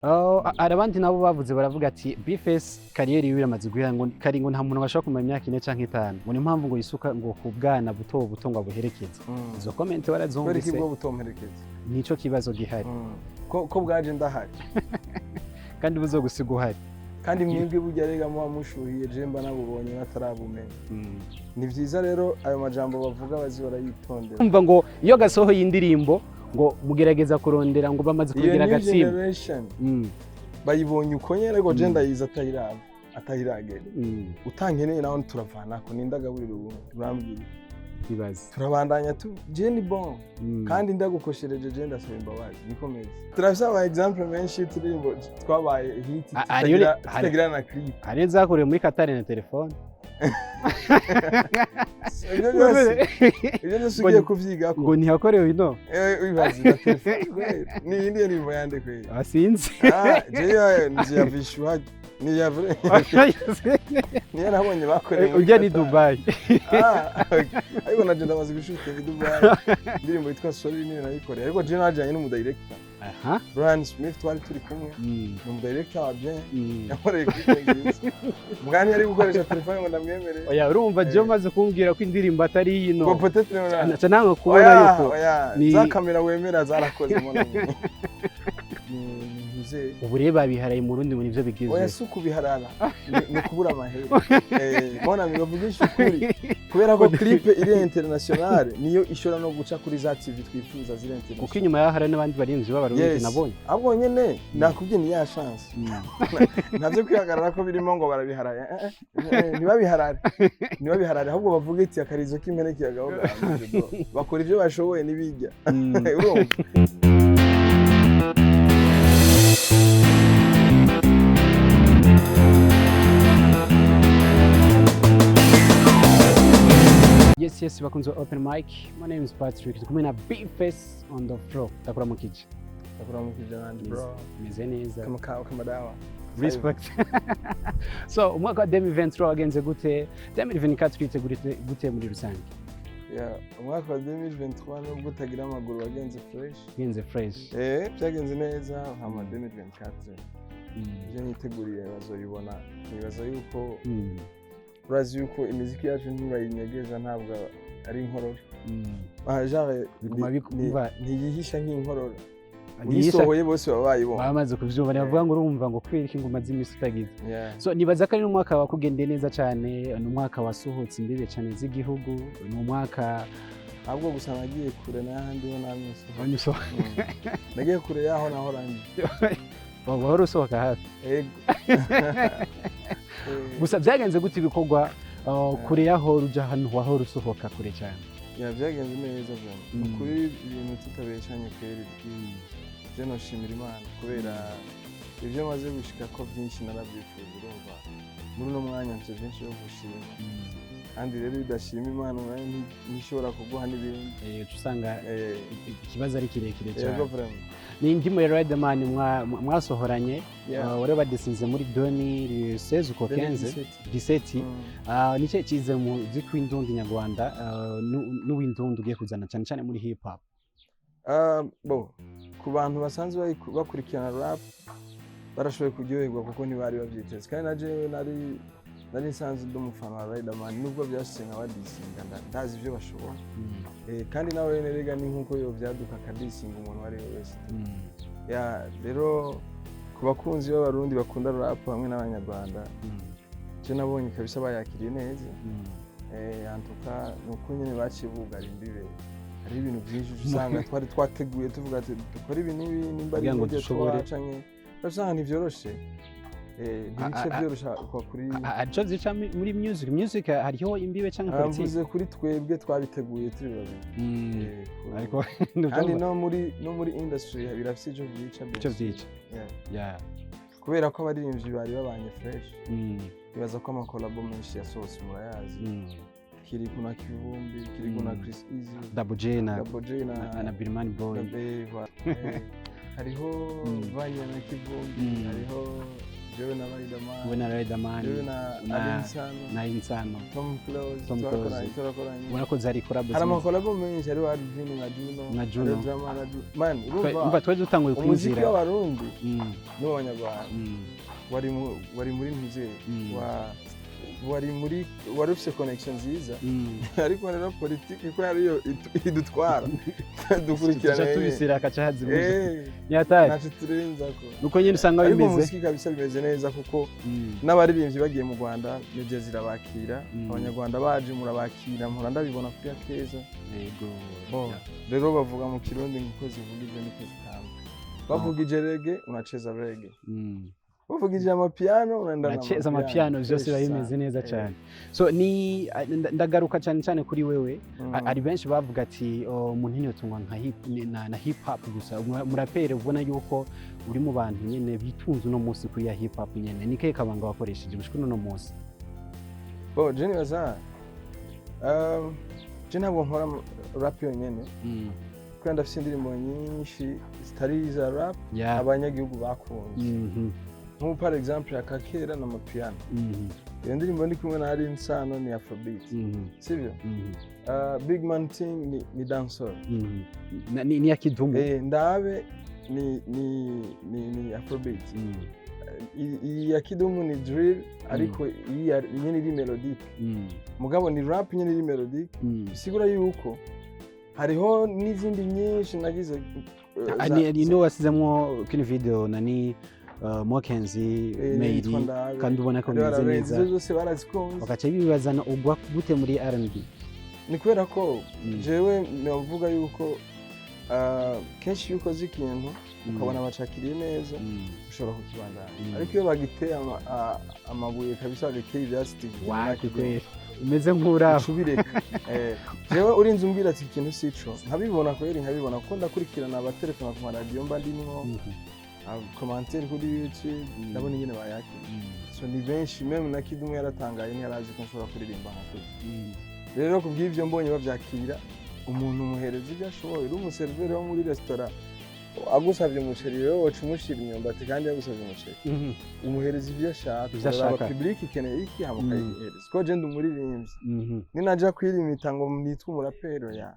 Oh, hari abandi nabo bavuze, baravuga ati B-Face carrière yiwe iramaze guhera, ngo kari ngo nta muntu bashobora kumara imyaka 4 canke 5, ngo niyo mpamvu ngo yisuka ngo ku bwana buto buto ngo abuherekeze. Izo comment Kubera iki warazumvise? Bwo butomperekeza? Nico kibazo gihari. Ko bwaje ndahari. Kandi buzogusiga uhari. Kandi mwebwe burya rega muba mushuhiye, je mba nabubonye batarabumenya. Ni vyiza rero ayo majambo bavuga bazi barayitondera. Umva, ngo iyo gasohoye indirimbo ngo mugerageza kurondera ngo bamaze Iyo kugira new agatsima. generation bayibonye uko nyene, ariko je ndayizi atayiraba atayiragera. Utankeneye nawe turavanako, nindagaburira ubu urambwira. Ibaze. Turabandanya tu, je ni bon. Kandi ndagukoshereje, je ndasaba imbabazi, niko meze. Turafise ama exemple menshi y'uturirimbo twabaye hit tutagira na clip. Hari zakorewe muri Qatar na telefone. Ivyo byose ugiye kuvyigako. Ngo ntihakorewe ino. Wibaze na telefone kweli, ni iyindi ndirimbo yande kweli? Asinzi. Ah, jewe nzi ya Vishwa, ni ya vrai, niyo nabonye bakoreye muri Ujya ni Qatar. Dubai. Ah, okay. Ariko naje ndamaze gushutinga i Dubai, indirimbo yitwa Sorry niyo nayikoreye, ariko je najanye n'umudirector Brian Smith, twari turi kumwe. Ni umudirector wa bien. Yankoreye clip nziza, mugani yari gukoresha telefone ngo ndamwemerere. Oya, urumva je maze kumbwira ko indirimbo atari ino, Ngo peut-être na naca nanga kubona oya yuko oya, za kamera wemera zarakoze, mon ami. Ni ntuze. Ubu rero babiharaye mu Rundi ngo nivyo Oya, bigezweho. si ukubiharara, ni ukubura amahera. Mon ami, bavugisha ukuri, kubera ko clip iri international niyo ishobora no guca kuri za TV twifuza ziri Kuko international. inyuma yaho hari n'abandi barinzi b'Abarundi Yes. nabonye. Ahubwo nyene nakubwiye, ni ya chance, ntavyo kwihagarara ko birimo ngo barabiharaye. Ntibabiharare, ntibabiharare, ahubwo bavuge ati akarizo k'impene kiyagaho gahambije, bro. Bakora ivyo bashoboye ntibijya. Urumva. Yes, bakunze open mic, my name is Patrick, turi kumwe na B-Face on the floor. Ndakuramukije. Ndakuramukije nanje, bro. Meze neza. Kama kawa, kama dawa. Respect. So umwaka wa 2023 wagenze gute? 2024 twitegura gute muri rusange? Yeah, umwaka wa 2023 nubwo utagira amaguru wagenze fresh. Wagenze fresh. Byagenze neza, hama 2024 ibyo niteguriye bazoyibona. Nibaza yuko urazi yuko imiziki yacu ntibayinyegeza, ntabwo ari inkorora. Ah, genre Biguma ntiyihisha nk'inkorora. Ntiyihisha- Uyisohoye bose baba bayibonye. Bamaze kuvyumva, ntibavuga ngo urumva ngo kubera iki ngo umaze imisi utagize. Yeah. So nibaza ko ari n'umwaka wakugendeye neza cyane, ni umwaka wasohotse imbibe cyane z'igihugu, ni umwaka Ahubwo gusa nagiye kure n'ahandi ho namwe nsohoka. Wanyuso Nagiye kure yaho naho ranje. Wahora usohoka hafi. Ego. Gusa byagenze gute ibikorwa kure yaho uja ahantu wahora usohoka kure cyane? Yeah, byagenze neza vraiment. Ukuri ibintu tutabeshanye kweri, je noshimira Imana kubera ibyo maze gushika ko byinshi narabyifuza. Urumva muri uno mwanya mfite byinshi byo gushima, kandi rero iyo udashima Imana nayo ntishobora kuguha n'ibindi. Uca usanga ikibazo ari kirekire Yego, cyane. Vraiment. Ni indimu ya Riderman mwasohoranye, wari badesinze muri 2016 uko 15 2017. 17. Ah, ni cyo cyize mu muziki w'indundi nyarwanda n'uw'indundi ugiye kuzana cyane cyane muri hip hop? Ah, bo ku bantu basanzwe bakurikirana rap barashoboye kuryoherwa kuko ntibari babyiteze, kandi na jewe nari nsanzwe ndi umufana wa Riderman, nubwo byashitse nkabadisinga, ndazi ibyo bashobora. Kandi nawe rega ni nkuko yo byaduka akadisinga umuntu uwo ari we wese. Ya, rero ku bakunzi b'Abarundi bakunda rap hamwe n'Abanyarwanda, je nabonye kabisa bayakiriye neza. Antuka ni uko nyine baciye bugara imbibe, hari ibintu byinshi usanga twari twateguye tuvuga ati dukore ibi n'ibi, nimba ari Kugira ngo ibyo dushobore. twa canke usanga ntivyoroshe. Ntibice vyorosha kwa kuri Arico zica muri music hariho imbibe canke politiki? Mvuze kuri twebwe twabiteguye turi babiri. Ariko Kandi no muri industry birafise ico vyica. Ico vyica. Yeah. Yeah. Kubera ko abaririmbyi bari babanye fresh, bibaza ko amakolabo menshi yasohotse murayazi. Kirikou na Kivumbi, Kirikou na Chris Easy, Double J na Double J na na Birman Boy. na Beva. Hariho Vanya na Kivumbi, hariho Jewe na Riderman, We na Riderman, jewe na Alinsano, na Insano, Tom Close, Tom Close. turakoranye. Ubona ko zari collabo. Hari amakolabo menshi, hariho Alvin na Juno, Na Juno. hariho Drama na Juno. Man, urumva Umva, twari dutanguye umuziki kwinjira. w'Abarundi n'uw'Abanyarwanda wari muri ntuzeye, wari muri, wari ufise connection nziza, ariko rero politiki ko ariyo idutwara dukurikirana Tuca tubisira akaca hazimuje. Nyatari. Ntaco turenzako. Nuko nyine usanga Ariko bimeze. umuziki kabisa bimeze neza, kuko n'abaririmbyi bagiye mu Rwanda, media zirabakira, Abanyarwanda baje murabakira, mpora ndabibona kuri Akeza. Bo, rero bavuga mu Kirundi ngo uko zivuga ibyo niko zitamba. Bavugije reggae, unacheza reggae. Bavugije amapiano, unaenda na Unacheza amapiano, vyose Fresh biba bimeze sana. neza cyane. So ni ndagaruka cyane cyane kuri wewe. Hari benshi bavuga ati: "Oh, umuntu ntiyotungwa nka hip, na hip hop gusa." Umuraperi ubona yuko uri mu bantu nyene bitunze uno munsi kuri ya hip hop nyene, ni kahe kabanga wakoresheje gushika uno munsi? Bo, je nibaza, je ntabwo nkora rap yonyene, kubera ndafise indirimbo nyinshi zitari iza rap abanyagihugu bakunze, nk'ubu par exemple Akakera na Mapiano. Iyo ndirimbo ndi kumwe na Alyn Sano ni afrobeat, sibyo? Big Man Thing ni dancehall. Ni ya Kidumu. Ndabe ni afrobeat. Iyi ya Kidumu ni drill, ariko iyi nyene iri mélodique, mugabo ni rap nyene iri mélodique. Bisigura yuko hariho n'izindi nyinshi nagize Ah, ni wasizemwo kino video nani, Mokenzi, Meiri, yitwa Ndabe. kandi ubona ko Hariho bimeze Ararenze, neza. izo zose barazikunze. Bagaca bibazana ugwa gute muri R&B? Ni kubera ko jewe navuga yuko kenshi iyo ukoze ikintu ukabona bacakiriye neza, ushobora kukibandanya. Ariko iyo bagiteye amabuye kabisa, bagiteye ivyatsi, Wapi kweli, umeze nk'uraho. Uca ubireka. Jewe urinze umbwira ati ikintu sico, nkabibona kweri, nkabibona kuko ndakurikirana abatelefona ku maradiyo mba ndimwo, commentaire kuri YouTube, ndabona ingene bayakira. So ni benshi, même na Kidumu yaratangaye, ntiyarazi ko nshobora kuririmba nka kurya. Rero kubw'ivyo mbonye bavyakira, umuntu umuhereza ibyo ashoboye. Uri umuseriveri wo muri resitora, agusavye umuceri, rero woca umushira imyumbati kandi yagusavye umuceri? Umuhereza ibyo ashaka. Ivyo ashaka. Uraraba public ikeneye iki, hama ukayihereza. Ko je ndi umuririmbyi, ninaja kwirimita ngo nitwe umuraperi ya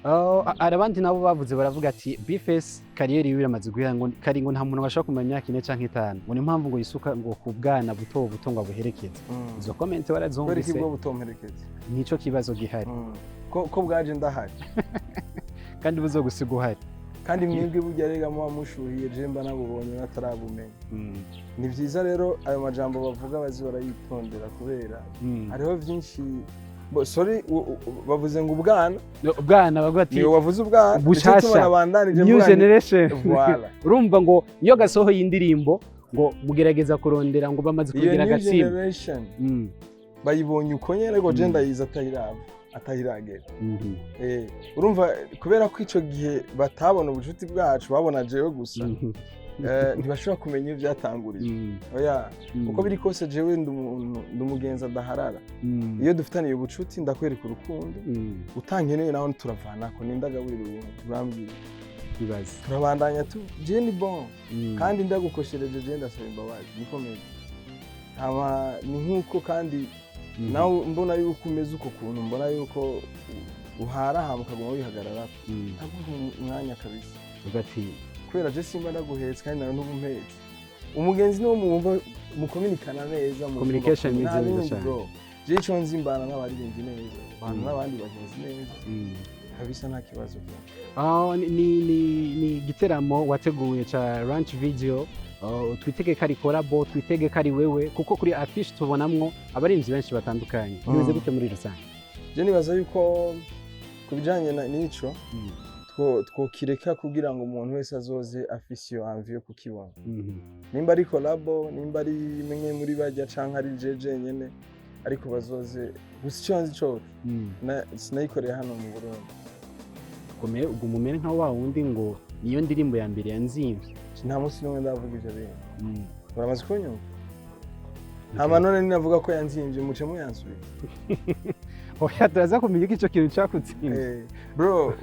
Oh, hari abandi nabo bavuze, baravuga ati B-Face carrière yiwe iramaze guhera, ngo kari ngo nta muntu bashobora kumara imyaka 4 canke 5, ngo niyo mpamvu ngo yisuka ngo ku bwana buto buto ngo abuherekeze. Izo comment Kubera iki warazumvise? bwo butomperekeza? Nico kibazo gihari. Ko bwaje ndahari. Kandi buzogusiga uhari. Kandi mwebwe burya rega muba mushuhiye, je mba nabubonye batarabumenya. Ni vyiza rero ayo majambo bavuga bazi barayitondera, kubera hariho vyinshi. Sorry, bavuze ngo ubwana. No, ubwana, bavuga ati Niwe wavuze ubwana. Bushasha. Nico tubona bandanije new mvuga nti- generation. Voilà. Urumva ngo iyo gasohoye indirimbo ngo mugerageza kurondera ngo bamaze Iyo kugira new agatsima. generation bayibonye uko nyene, ariko je ndayizi atayiraba, atayiragera. Urumva kubera ko ico gihe batabona ubucuti bwacu, babona jewe gusa, ntibashobora kumenya iyo byatanguriye. Oya, uko biri kose jewe ndi umuntu, ndi umugenzi adaharara. Iyo dufitaniye ubucuti ndakwereka urukundo, utankeneye naho turavanako. Nindagaburira ubundi urambwira. Ibaze. Turabandanya tu, je ni bon. Kandi ndagukoshereje, je ndasaba imbabazi, niko meze. Hama ni nk'uko kandi nawe mbona yuko umeze uko kuntu, mbona yuko uhara hama ukaguma wihagarara, ndaguha umwanya kabisa. Uvuga ati Kubera je simba ndaguhetse, kandi nawe ntuba umpetse. Umugenzi niwo mwumva mukominikana neza mu Communication nta imeze neza bindi, cyane. bro. Je ico nzi, mbana n'abaririmbyi neza, mbana n'abandi bagenzi neza kabisa, nta kibazo bro. Ah, ni igiteramo wateguye ca launch video. Twitege ko ari collabo, twitege ko ari wewe, kuko kuri affiche tubonamwo abarinzi benshi batandukanye. Bimeze gute muri rusange? Je nibaza yuko ku bijanye n'ico twokireka kugira ngo umuntu wese azoze afise iyo envie yo kukibona, nimba ari collabo, nimba ari imwe muri bajya canke ari je jenyene, ariko bazoze gusa. Ico nzi co, sinayikoreye hano mu Burundi. Komeye ubwo mumere nka wa wundi ngo niyo ndirimbo ya mbere yanzimvye. Nta munsi n'umwe ndavuga ivyo bintu. Uramaze kunyumva? Hama none ninavuga ko yanzimvye, muce muyansubiza. Oya, turaza kumenya ko ico kintu cakutsinze. Bro,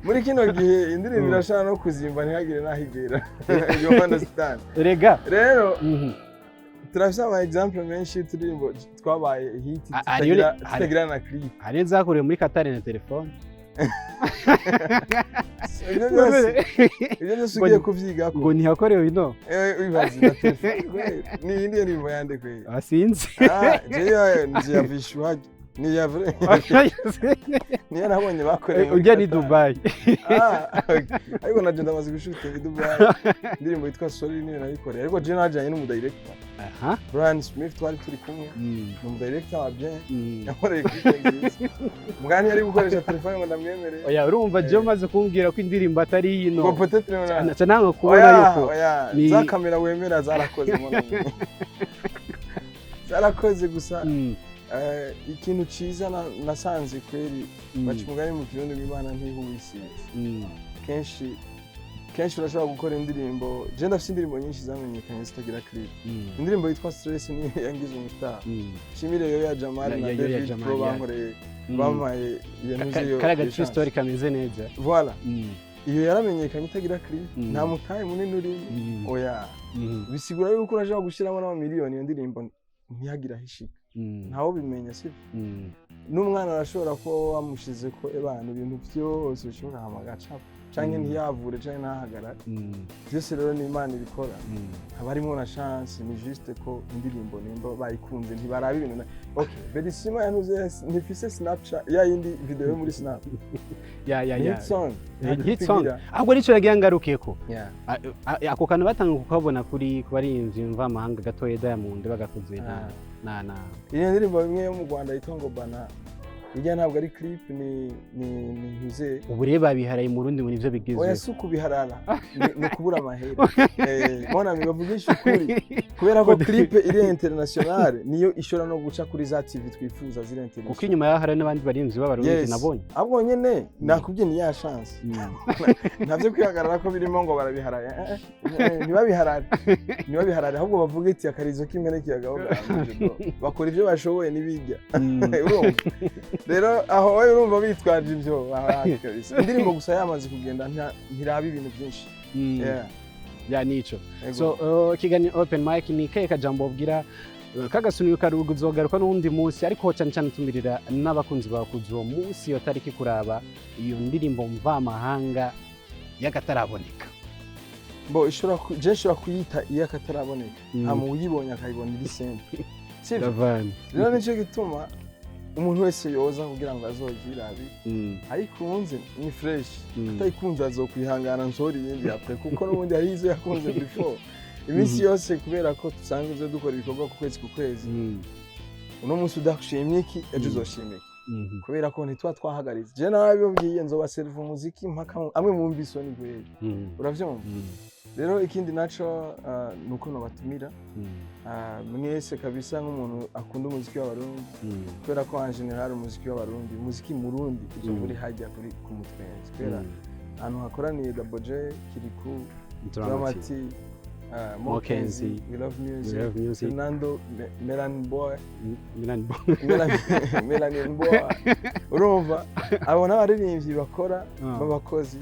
muri kino gihe indirimbo irashobora no kuzimba ntihagire n'aho igera, you understand? Rega. Rero turafise ama example menshi y'uturirimbo twabaye hit tutagira na clip. Hari izakorewe muri Qatar na telefone. Ibyo byose ugiye kuvyigako. Ngo ntiyakorewe ino. Wibaze na telefone kweli. Ni iyindi ndirimbo yande kweli? Ah, sinzi. Ah, jewe nzi ya Vishwa, ni ya vrai, niyo nabonye bakoreye muri Ujya ni Qatar. Dubai. Ah, okay. Ariko naje ndamaze gushutinga i Dubai, indirimbo yitwa Sorry niyo nayikoreye, ariko je najanye n'umudirector Brian Smith, twari turi kumwe. Ni umudirector wa bien, yankoreye clip nziza mugani yari gukoresha telefone ngo ndamwemerere. Oya, urumva je umaze kumbwira ko indirimbo atari ino, Ngo peut-être na naca nanga kubona Oya, yuko oya, za kamera wemera zarakoze, mon ami. Zarakoze gusa. Ikintu ciza nasanze kweri, baca umugani mu Kirundi ngo Imana ntihuwisize. Kenshi kenshi urashobora gukora indirimbo, je ndafise indirimbo nyinshi zamenyekanye zitagira clip. Indirimbo yitwa Stress niyo yangize umustar. Shimire yo ya Jamal na Yo ya David Jamal, Pro ya. bankoreye, bampaye iyo ntuzi iyo Kariya iyo ga true chance. story kameze neza. Voilà, iyo yaramenyekanye itagira clip. Nta mutahe munini urimo. Oya, bisigura yuko urashobora gushyiramo n'amamiliyoni, iyo ndirimbo ntihagire aho ishika. Ntawe ubimenya, sibyo? N'umwana arashobora kuba wamushize ko ebana ibintu byose bishobora, hama agacapa canke ntiyavure canke ntahagarare. Byose rero ni Imana ibikora. Haba harimo na chance, ni juste ko indirimbo nimba bayikunze ntibaraba ibintu okay, Berisima yanuze ntifise Snapchat ya yindi video yo muri Snap. Ya. Ni hit song. Hit song. Ahubwo nico nagira ngarukeko. Yeah. Ako kantu batanga kukabona kuri ku baririmbyi mvamahanga gatoya, Diamond bagakoze na na Iyo ndirimbo imwe yo mu Rwanda yitwa ngo Bana ijya, ntabwo ari clip, ni ntuze. Ubu rero babiharaye mu Rundi ngo nivyo Oya, bigezweho. si ukubiharara, ni ukubura amahera. Mon ami, bavugisha ukuri, kubera ko clip iri international niyo ishobora no guca kuri za TV twifuza ziri Kuko international. inyuma yaho hari n'abandi baririmbyi b'Abarundi Yes. nabonye. Ahubwo nyene nakubwiye, ni ya chance. Ntavyo kwihagarara ko birimo ngo barabiharaye. Ntibabiharare, ntibabiharare, ahubwo bavuge iti akarizo k'impene kiyagaho bro. Bakora ibyo bashoboye ntibijya. Urumva rero aho wowe urumva bitwaje ibyo hafi kabisa, indirimbo gusa yamaze kugenda ntiraba ibintu byinshi. Yeah. Ya, nico. Ego. So kiganiro open mic, ni kahe kajambo ubwira kagasuniro karugu uzogaruka n'uwundi munsi, ariko cyane cyane tumirira n'abakunzi bawe kuza uwo munsi, iyo tariki, kuraba iyo ndirimbo mvamahanga y'akataraboneka? Bo ishobora je nshobora kuyita iyo akataraboneka. Hama uyibonye akayibona iri simple, sivyo? Davani. Rero nicyo gituma umuntu wese yoza kugira ngo azogirabe. Ayikunze ni fresh, atayikunze azokwihangana nsohora iyindi après, kuko n'ubundi hari izo yakunze before. Iminsi yose, kubera ko dusanzwe ivyo dukora ibikorwa ku kwezi ku kwezi, uno munsi udashimye iki, ejo uzoshima iki, kubera ko ntituba twahagaritse. Je narabibabwiye, nzoba serva umuziki mpaka amwe mwumva isoni kweri. Uravyumva? Rero ikindi naco ni uko nobatumira mwese kabisa, nk'umuntu akunda umuziki w'Abarundi, kubera ko en général umuziki w'Abarundi, umuziki murundi uzoba uri hajya kuri ku mutwenzi, kubera ahantu hakoraniye Double J, Kirikou, Dramati. Dramati, Mokenzi, Mokenzi, We Love Music, We Love Music. Fernando Melan Boy, Milan Boy. Melanin Boy. Urumva abo n'abaririmbyi bakora b'abakozi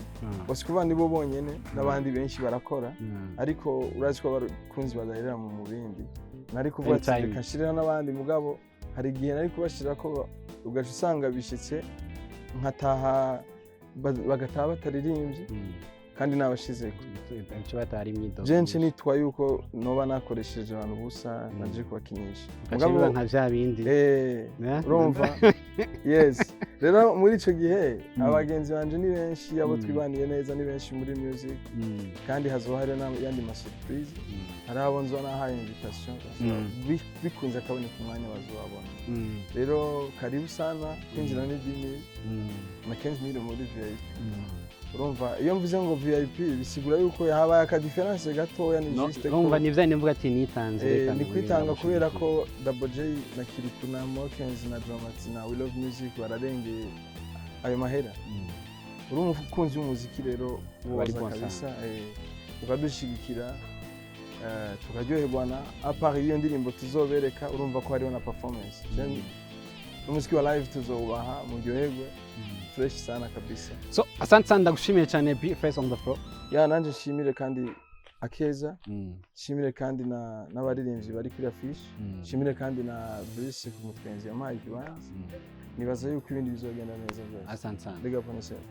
bose, kuba nibo bonyene, n'abandi benshi barakora, ariko urazi ko abakunzi badaherera mu bindi. Nari kuvuga ati Anytime. reka nshireho n'abandi, mugabo hari igihe nari kubashira ko ugaca usanga bishitse nkataha bagataha bataririmbye kandi nabashizeko. Icyo batari imyidogo. Jenshi nitwa yuko noba nakoresheje abantu ubusa, naje kubakinisha. Ugaca biba nka bya bindi. Eh? Urumva, yes. Rero muri ico gihe abagenzi banje ni benshi, abo twibaniye neza ni benshi muri music, kandi hazoba hariho n'ayandi ma surprise. Hari abo nzoba nahaye invitation, bikunze akaboneka umwanya bazobabona. Rero karibu sana, kwinjira ni 10 000 na 15 000 muri VIP. Urumva iyo mvuze ngo VIP bisigura yuko habaye aka différence gatoya, ni No, juste ko urumva ni bya nivuga ati nitanze, reka ni nongere kwitanga, kubera ndamushimira. ko Double J na Kirikou na Mokens na Dramati na We Love Music bararengeye ayo mahera. Uri umukunzi w'umuziki rero, Bari woza bon. kabisa, ukadushigikira, tukaryoherwa na à part iyo ndirimbo tuzobereka. Urumva ko hariho na performance. N'umuziki wa live tuzowubaha, muryoherwe fresh sana kabisa. So asante sana, ndagushimiye cyane, B Face on the floor. Ya, nanje nshimire kandi Akeza, nshimire kandi na n'abaririmbyi bari kuri affiche, nshimire kandi na Bruce ku mutwenzi yampaye ikibanza. Nibaza yuko ibindi bizogenda neza byose. Asante sana. Big up on yourself.